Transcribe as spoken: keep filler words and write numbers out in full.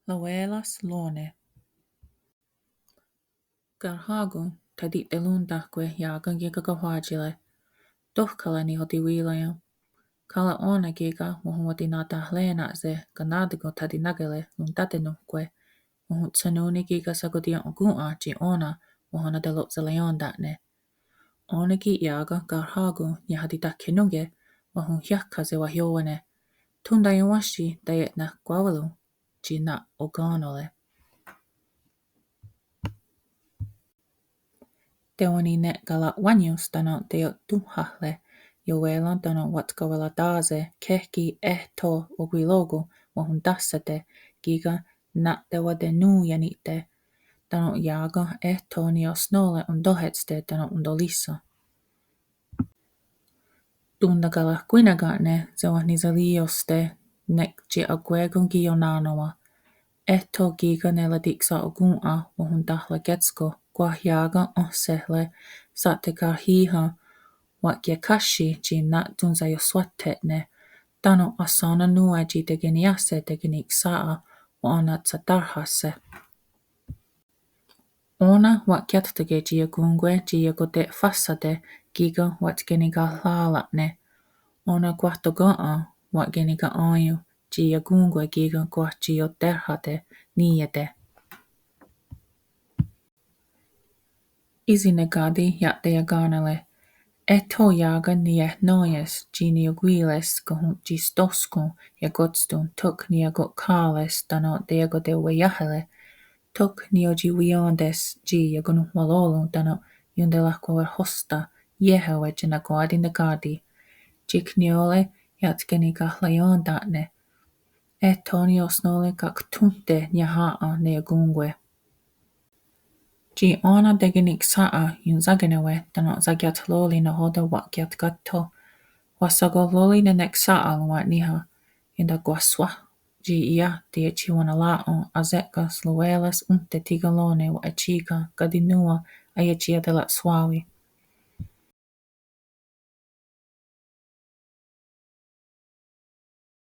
Lawè:las ró:ne. Karhá:kon thati'terón:tahkwe' iá:ken kí:ken kahwá:tsire. Tohkára nihotiwí:raien. Ká:ti' ó:nen kí:ken wahonwatinatahré:na'se' kaná:takon thatinákere rontatenónhkwe'. Wahontshenón:ni kí:ken shakotiien'okòn:'a tsi ó:nen wahanatehro'tshereién:ta'ne'. Ó:nen ki' iá:ken karhá:kon niahatitakhennón:ke' wahonhiáhkhahse' wahió:wane'. Thontaionwátsi taietnahkwá:weron tsi na'okà:nore'. Tewennine'kara'wánios tánon' teiotónhahre', iowé:ren tánon' wa'tkaweratá:se' kéhki eh tho okwirò:kon wahontáhsate' kí:ken na'tewatenón:ienni'te'. Tánon' iá:ken eh tho niiohsnó:re' ontóhetste' tánon' ontoríshen. Tontakarahkwíneken'ne' sewenhniserí:ioste' nek tsi akwé:kon ki' ionaná:wen'. Eh tho kí:ken ne ratiksa'okòn:'a wahontahratikétsko' kwah iá:ken ónhsehre' sha'tekarhíhen wa'kekhátshi tsi na'tonsaiohswátte'ne'. Tánon' ahsén:nen nón:we tsi tekeniiáhse' tekeniksà:'a wa'onatsatáhrhahse'. Ó:nen wa'kiattá:ke' tsi iakón:kwe tsi iakote'wáhsate' kí:ken wa'tkenikarhá:ra'ne'. Ó:nen kwah tóka' wa'kenika'á:ion tsi iakón:kwe kí:ken kwah tsi ioterhá:te' ní:iete'. Ísi' ne káti' ia'teiakà:nere'. Eh tho iá:ken niiehnó:ies tsi niiokwí:res kahontsistóhskon iakótston tho niiako'khà:res tánon' teiakoteweiáhere'. Tho niiotsiweién:tes tsi iakononhweró:ron tánon' ionterahkwawehrhóhsta' ié:hewe' tsi nahkwá:ti ne káti'. Tsi niió:re ia'tkenikarhaién:ta'ne'. Eh tho niiohsnó:re kakthónhte' niahà:'a ne iakón:kwe. Tsi ó:nen tekeniksà:'a ionsá:kenewe' tánon' sakiatró:ri nahò:ten wa'kiatkáhtho'. Wahshakoró:ri ne neksà:'a ronwá:niha'. Iontakwahswà:'a tsi iah teietshiewanarà:'on ahsé:ka's Lawè:las ónhte thí:ken ró:ne wa'etí:ken' káti' nòn:wa aietsiatera'shwà:wi.